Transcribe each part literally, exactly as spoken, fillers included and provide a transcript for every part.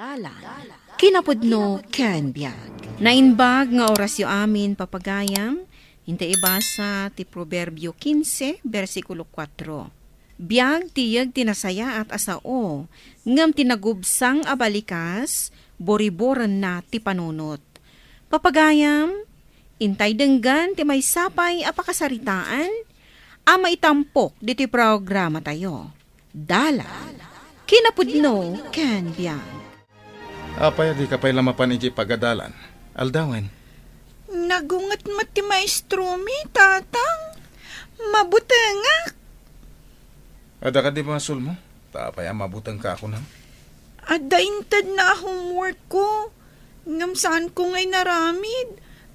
Dalan, kinapudno ken biag. Naimbag nga orasyo amin, papagayam, inta ibasa ti Proverbio kinse, bersikulo kuatro. Biag ti yeg ti nasayaat a sao, ngem ti nagubsang a balikas, buriburenna ti panunot. Papagayam, intay denggen ti maysa pay a pakasaritaan a maitampok ditoy programatayo. Dalan, kinapudno ken biag. Apay a dika pay la mapan idiay pagadalan? Aldawen. Nagunget met ti maestromi, Tatang. Mabutengak. Adda kadi basolmo? Ta apay a mabutengka a kunam? Adda intedna a homework ko. Ngem saanko nga inaramid,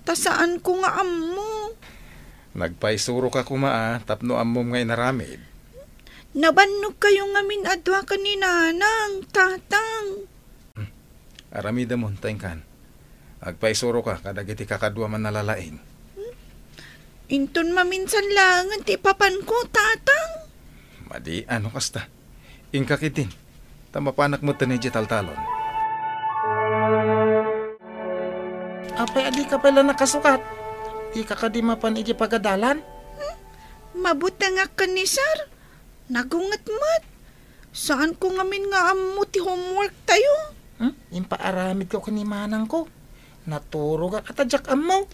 ta saanko nga ammo. Nagpaisuroka koma a tapno ammom nga inaramid. Nabannogkayo ngamin a dua ken ni Nanang, Tatang. Hmm. Aramidemon, ta inkan. Agpaisuroka kadagiti kakadua a mannalalaing. Inton maminsan laengen ti ipapanko, Tatang. Madi, a no kasta. Inka ketdin, ta mapanak metten idiay taltalon. Apay a dika pay la nakasukat? Dika kadi mapan idiay pagadalan? Hmm? Mabutengak ken ni Sir. Nagunget met. Saanko ngamin nga ammo ti homework tayo. Hmm? Impaaramidko ken ni manangko. Naturogak a ta diak ammo.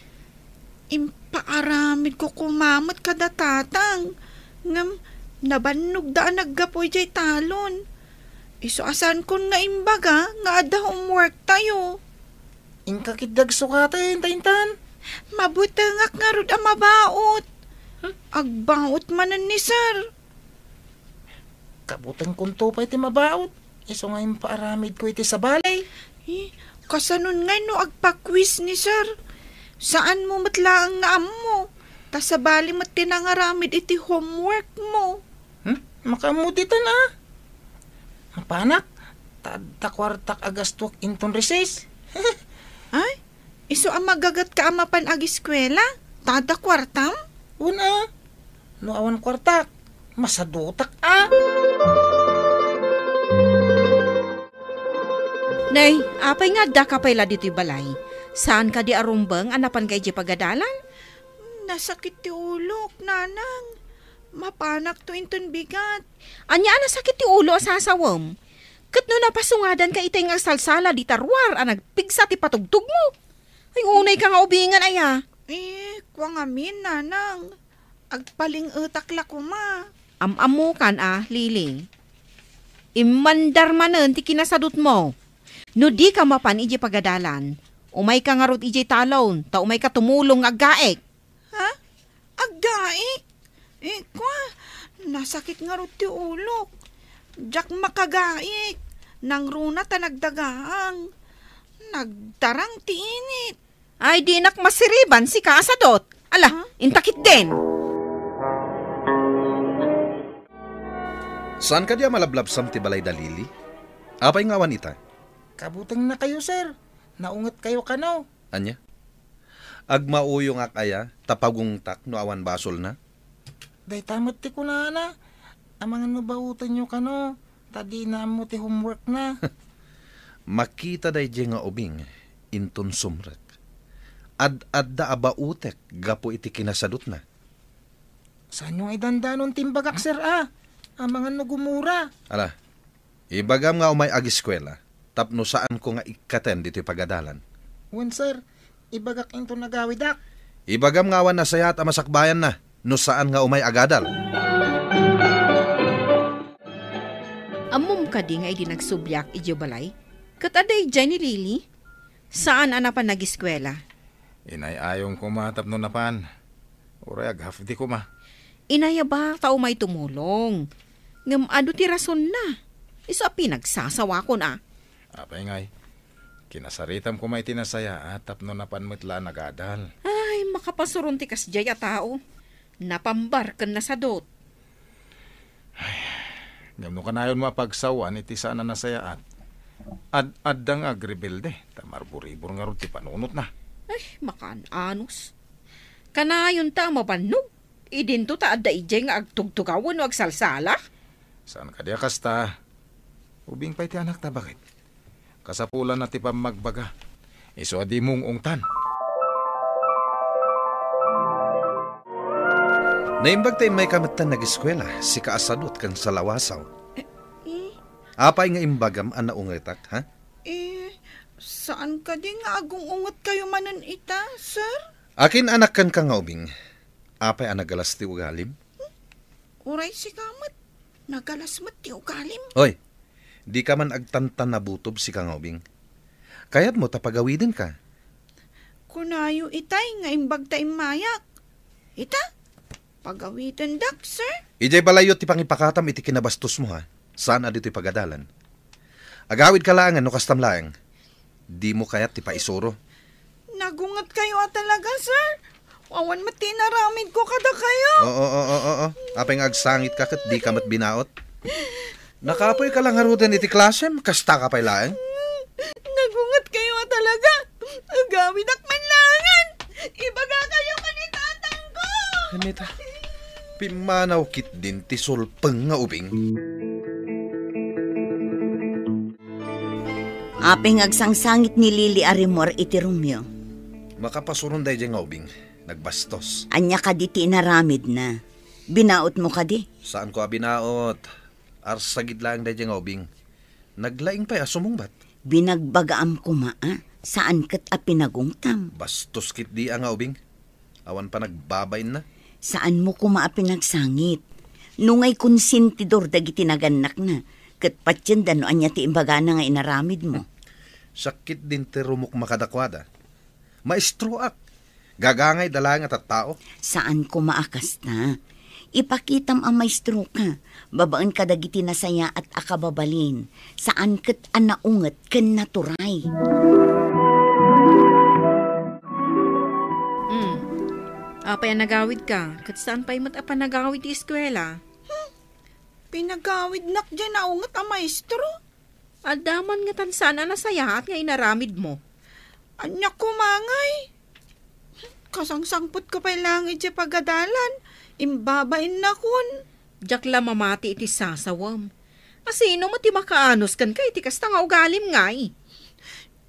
Impaaramidko koma met kada Tatang. Ngem nabannogda a naggapu idiay talon. Isu a saankon nga imbaga nga adda homework tayo. Inka ketdi agsukaten, ta intan. Mabutengak ngarud a mabaut. Hmm? Agbaut manen ni Sir. Kabutengkonto pay ti mabaut. Isu nga impaaramidko iti sabali. Eh, kasanon ngay no agpa-quiz ni Sir? Saanmo met laeng nga ammo. Ta sabali met ti nangaramid iti homework mo. Hmm? Makaammo ditan a. Mapanak, ta adda kuartak a gastuek inton recess. Ay, isu a magagatka a mapan agiskuela, ta adda kuartam? Wen a. No awan kuartak, masadutak a. Nay, apay nga addaka pay la ditoy balay? Saan kadi a rumbeng a napanka idiay pagadalan? Nasakit ti ulok, Nanang. Mapanakto inton bigat. Ania a nasakit ti ulo a sasawem? Ket no napasungadanka itay nga agsalsala dita ruar a nagpigsa ti patugtogmo? Ay, unayka nga ubingen, aya. Eh, kua ngamin, Nanang. Agpaling-etak la koma. Am-ammokan a, Lily. Immandar manen ti kinasadutmo. No dika mapan idiay pagadalan, umayka ngarud idiay talon, ta umayka tumulong nga aggaik. Ha? Aggaik? Eh, kua, nasakit ngarud ti ulok. Diak makagaik. Nangruna ta nagdagaang. Nagdarang ti init. Ay, dinak masiriban sika a sadot. Ala, Ha? inta ketdin. Saan kadi a malablabsam ti balay da Lily? Apay nga awan ita? Kabutengnakayo, sir. Naungetkayo kano. Ania? Agmauyongak aya ta pagungtak no awan basolna? Dayta met ti kunana, amangan no baotenyo kano, ta dina ammo ti homeworkna. Makita daydiay nga ubing, inton sumrek. Ad-adda a baotek gapu iti kinasadutna. Saanyo nga idandanon ti imbagak, sir, a? Amangan no gumura. Ala, ibagam nga umay agiskuela, tapno saanko nga ikkaten ditoy pagadalan. Wen, sir, ibagak inton agawidak. Ibagam nga awan nasayaat a masakbayanna, no saan nga umay agadal. Ammom kadi nga idi nagsubliak idiay balay, ket adda idiay ni Lily? Saan a napan nagiskuela? Inay-ayong koma tapno napan. Uray ag-half day koma. Inayabak ta umay tumulong. Ngem adu ti rasonna. Isu a pinagsasawakon a. Apay ngay, kinasaritam koma iti nasayaat tapno napan met la a nagadal. Ay, makapasuron ti kasdiay a tao. Napambar ken nasadot. Ay, ngem no kanayonmo a pagsawan iti saan a nasayaat, ad-adda nga agrebelde, ta marburibur ngarud ti panunotna. Ay, makaan-anus. Kanayon ta a mabannog, idinto ta adda idiay nga agtugtugaw wenno agsalsala? Saan kadi a kasta? Ubing pay ti anakta, baket. Kasapulanna ti pammagbaga. Isu a di mung-ungtan. Naimbag ta immayka metten nageskuela, sika a sadut ken salawasaw. Eh? Apay nga imbagam a naungetak, ha? Eh, saan kadi nga agung-ungetkayo manen ita, sir? Akin-anak kenka nga ubing. Apay a nagalas ti ugalim? Uray sika met, nagalas met ti ugalim. Hoy, dika man agtantanabutob sika nga ubing. Kayatmo ta pagawidenka? Kunayo itay nga imbag ta immayak. Ita, pagawidendak, sir. Idiay balayyo ti pangipakatam iti kinabastosmo, ha? Saan a ditoy pagadalan. Agawidka laengen no kastam laeng. Dimo kayat ti paisuro. Nagungetkayo a talaga, sir. Awan met ti inaramidko kadakayo. Oo, oo, oo, oo. Apay nga agsangitka ket dika met binaot? Nakapoyka la ngaruden iti klasem, kastaka pay laeng? Nagungetkayo a talaga. Agawidak man laengen. Ibagakayo ken ni tatangko. Anita, pimmanaw ketdin ti sulpeng nga ubing. Apay nga agsangsangit ni Lily a rimmuar iti rumyo? Makapasuron daydiay nga ubing. Nagbastos. Ania kadi ti inaramidna? Binaotmo kadi? Saanko a binaot. Arsagid laeng daydiay nga ubing. Naglaing pay a sumungbat. Binagbagaam koma a, saan ket a pinagungtam. Bastos ketdi a nga ubing. Awan panagbabainna. Saanmo koma a pinagsangit. No ngay konsentidor dagiti nagannakna, ket patienda no ania ti imbagana nga inaramidmo. Siak ketdin ti rumukma kadakuada. Maestroak. Gagangayda laeng a tattao. Saan koma a kasta. Ipakitam a maestroka, babaen kadagiti nasayaat a kababalin. Saan ket a naunget ken naturay. Hmm. Apay a nagawidka, ket saan pay met a panagawid ti eskuela? Hmm. Pinagawidnak diay naunget a maestro. Adda man ngatan saan a nasayaat nga inaramidmo. Ania koma ngay? Kasangsangpetko pay laeng idiay pagadalan, imbabain nakon. Diak la mamati iti sasawem. Asino met ti makaanus kenka iti kasta nga ugalim ngay?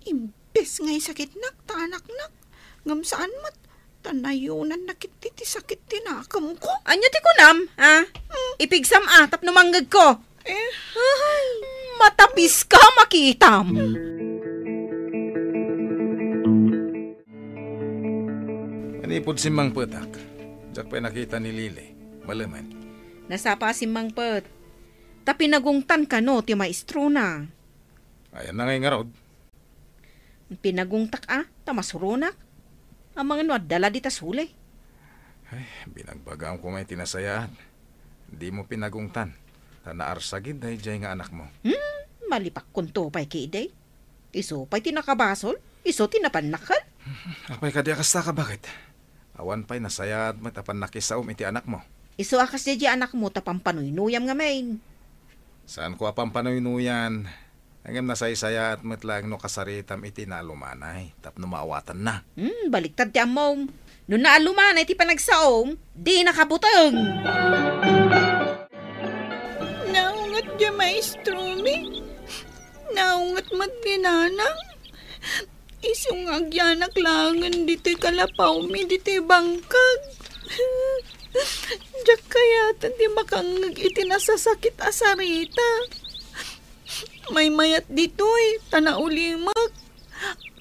Imbes nga isakitnak ta anaknak, ngem saan met, ta nayunanna ketdi ti sakit ti nakemko. Ania ti kunam, a? Hmm. Ipigsam a tapno mangngegko. Eh? Ay, matapiska, makitam. Manipud simmangpetak, diak pay nakita ni Lily. Malemen. Nasapa a simmangpet. Ta pinagungtan kano ti maestrona. Ayanna ngay ngarud? Pinagungtak a, ta masuronak. Amangan no adda la dita suli. Ay, binagbagam koma iti nasayaat. Dimo pinagungtan, ta naarsagid daydiay nga anakmo. Hmm, malipakkonto pay kidi. Isu pay ti nakabasol, isu ti napannakkel. Apay kadi a kasta ka, baket? Awan pay nasayaat met a pannakisaom iti anakmo. Isu a kas daydiay anakmo ta pampanuynuyam ngamin. Saanko a pampanuynuyam. Ngem nasaysayaat met laeng no kasaritam iti naalumanay tapno maawatanna. Hmm, baliktad ti ammom. No naalumanay ti panagsaom, dinaka buteng. Naunget diay maestromi. Naunget met ni nanang. Isu nga agyanak laengen ditoy kalapawmi ditoy bangkag. Diak kayaten ti makangngeg iti nasasakit a sarita. Maymayat ditoy, ta naulimek.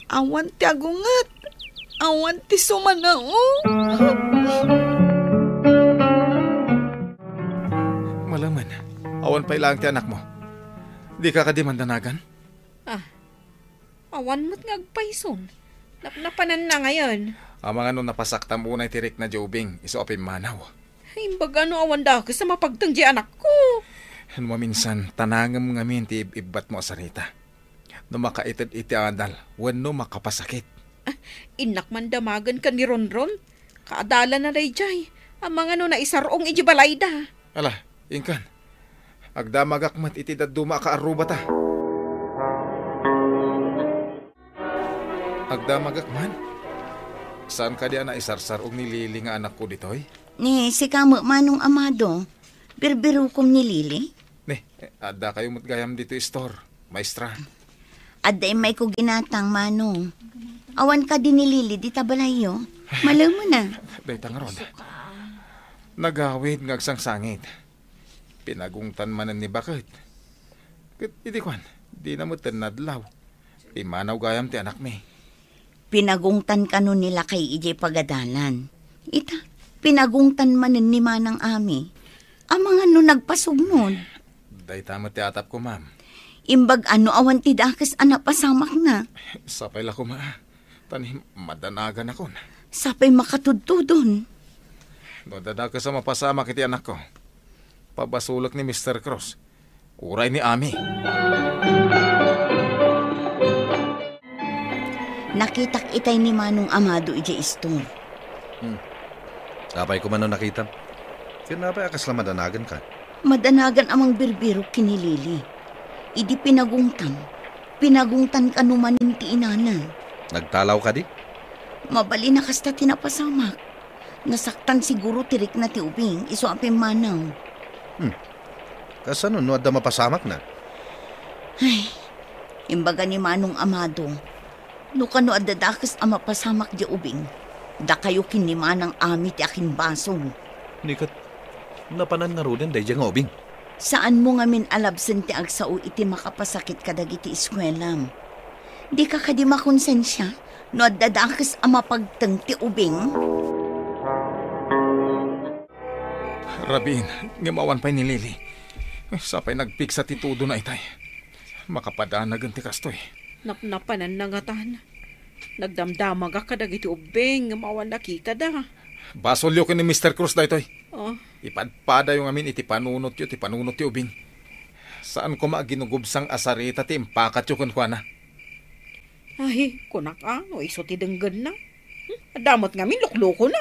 Awan ti agunget. Awan ti sumanao. Malemen, awan pay laeng ti anakmo. Dika kadi mandanagan? Ah, awan met nga agpayson. Napnapananna ngayen. Amangan no napasaktam unay ti rikna diay ubing, isu a pimmanaw. Imbag a no awan dakes a mapagteng diay anakko. No maminsan, tanangem ngamin ti ib-ibbatmo a sarita. No makaited iti adal, wenno makapasakit. Ah, innak man damagen ken ni Ronron. Kaadalanna daydiay. Amangan no naisar-ong idiay balayda. Ala, inkan. Agdamagak met iti dadduma a kaarrubata. Agdamagak man? Saan kadi a naisarsar-ong ni Lily nga anakko ditoy? Ni sika met, Manong Amado, birbirukom ni Lily? Ni, adda kayo met gayam ditoy istor, maestra. Adda immayko ginatang, Manong. Awan kadi ni Lily dita balayyo? Malem na. Dayta ngarud. Nagawid nga agsangsangit. Pinagungtan manen ni baket. Ket idi kuan, dina met nadlaw. Pimmanaw gayam ti anakmi. Pinagungtan kano ni lakay idiay pagadalan. Ita, pinagungtan manen ni Manang Ami. Amangan no nagpasugnod. Dayta met ti atapko, ma'am. Imbag ano awan ti dakes a napasamakna. Sapay la koma. Tani madanagan akon. Sapay makatudtudon. No adda dakes a mapasamak iti anakko, pabasolek ni Mister Cruz. Uray ni Ami. Nakitak itay ni Manong Amado idiay istor. Hmm. Apay koma no nakitam? Ken apay a kasla madanagan ka? Madanagan a mangbirbirok ken ni Lily. Idi pinagungtan, pinagungtan kano manen ti inana. Nagtalaw kadi? Mabalin a kasta ti napasamak. Nasaktan siguro ti rikna ti ubing, isu a pimmanaw. Hmm. Kasano no adda mapasamakna? Ay, imbaga ni Manong Amado, no kano adda dakes a mapasamak diay ubing, dakayo ken ni Manang Ami ti akinbasol. Ni ket, napanan ngaruden daydiay nga ubing? Saanmo ngamin a labsen ti agsao iti makapasakit kadagiti eskuelam. Dika kadi makonsensia no adda dakes a mapagteng ti ubing? Rabiin, ngem awan pay ni Lily. Sapay nagpigsa ti tudona itay. Makapadanagen ti kastoy. Napnapananna ngatan. Nagdamdamagak kadagiti ubbing ngem awan nakitada. Basolyo ken ni Mister Cruz daytoy. Oh. Ipadpadayo ngamin iti panunotyo ti panunot ti ubing. Saan koma a ginugubsang a sarita ti impakatyo kenkuana. Ay, kunak a, no isu ti denggenna. Hmm, adda met ngamin luklukona.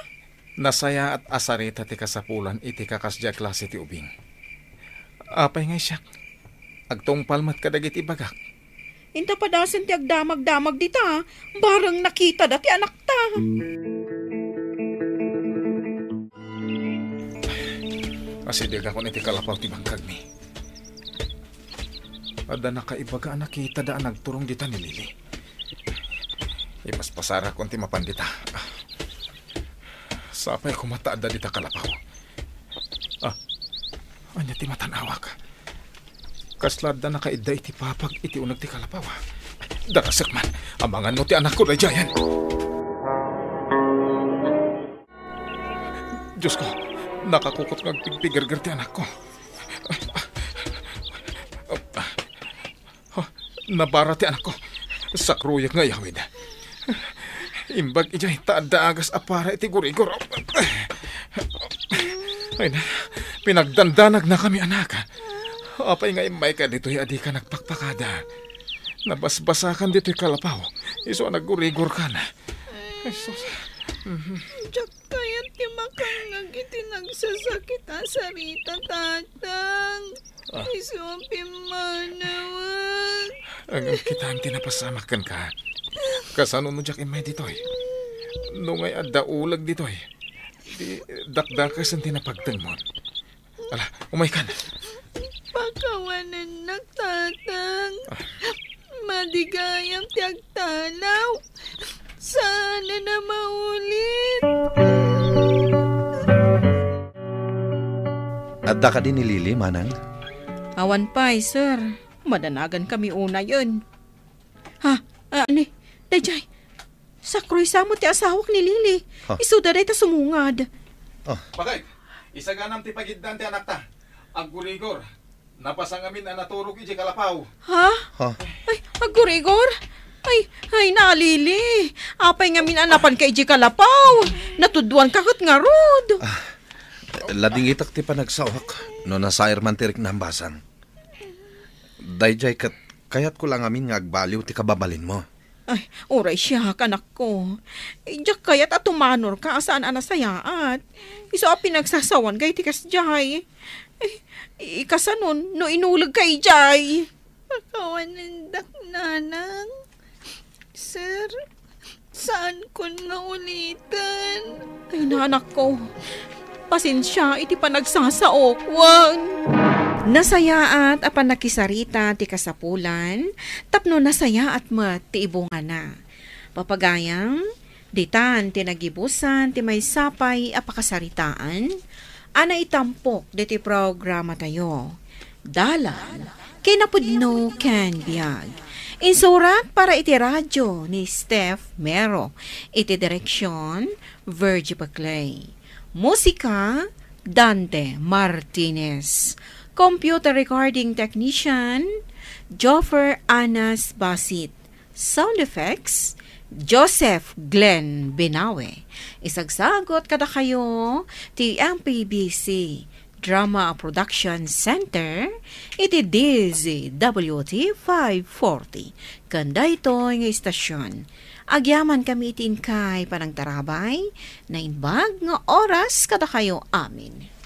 Nasayaat a sarita ti kasapulan iti kakasdiay a klase ti ubing. Apay ngay siak? Agtungpal met kadagiti ibagak. Inta padasen ti agdamagdamag dita, bareng nakitada ti anakta. Asidegakon iti kalapaw ti bangkagmi. Adda nakaibaga a nakitada a nagturong dita ni Lily. Ipaspasarakon ti mapan dita. Sapay koma ta adda dita kalapaw. Ah, ania ti matan-awak? Kasla adda nakaidda iti papag iti uneg ti kalapaw. Darasek man, amangan no ti anakko daydiayen. Diosko, nakakukot nga agpigpigerger ti anakko. Oh, nabara ti anakko. Sakroyak nga iyawid. Imbag idiay ta adda agas a para iti gurigor. Ay na, pinagdandanagnakami, anak. Apay nga immayka ditoy a dika nagpakpakada? Nabasbasakan ditoy kalapaw. Isu a naggurigorkan. Ay, sus. Mhm. Diak kayat ti makangngeg iti nagsasakit a sarita, Tatang. Ah. Isu a pimmanawan. Ngem kitaem ti napasamak kenka. Kasano no diak immay ditoy? No ngay adda uleg ditoy, di dakdakesen ti napagtengmon. Ala, umaykan. Pakawanennak, Tatang. Ah. Madi gayam ti agtalaw. Saanen a maulit. Adda kadi ni Lily, Manang? Awan pay, sir. Madanagankami unayen. Ha? Ah, ani? Daydiay. Sakroy sa met ti asawak ni Lily. Ha? Isuda dayta sumungad. Ah. Bakit? Isaganam ti pagiddaan ti anakta. Aggurigor. Napasa ngamin a naturog idiay kalapaw. Ha? Ha? Ay, aggurigor? Ay, ay, na, Lily. Apay ngamin a napanka idiay kalapaw? Natudduanka ket ngarud. Ah, ladingitak ti panagsaok no nasair man ti riknam, Basang. Daydiay ket kayatko la ngamin nga agbaliw ti kababalinmo. Ay, uray siak, anakko. Diak kayat a tumanorka a saan a nasayaat. Isu a pinagsasawanka iti kasdiay. Ay, ikasanon no inulegka idiay? Pakawanendak, Nanang. Sir, saankon nga uliten. Ay, na, anakko. Pasensia iti panagsasaok, wen. Nasayaat a pannakisarita ti kasapulan tapno nasayaat met ti ibungana. Papagayam, ditan ti nagibusan ti maysa pay a pakasaritaan a naitampok ditoy programatayo. Dalan, kinapudno ken biag. Insurat para iti radyo ni Steph Mero. Iti direksyon, Virgie Paclay. Musika, Dante Martinez. Computer recording technician, Joffer Anas Basit. Sound effects, Joseph Glenn Binawe. Isagsagot kadakayo ti M P B C Drama Production Center iti D Z W T five forty. Ken daytoy nga istasyon, agyaman kami iti inkay panangtarabay, naimbag nga oras kadakayo amin.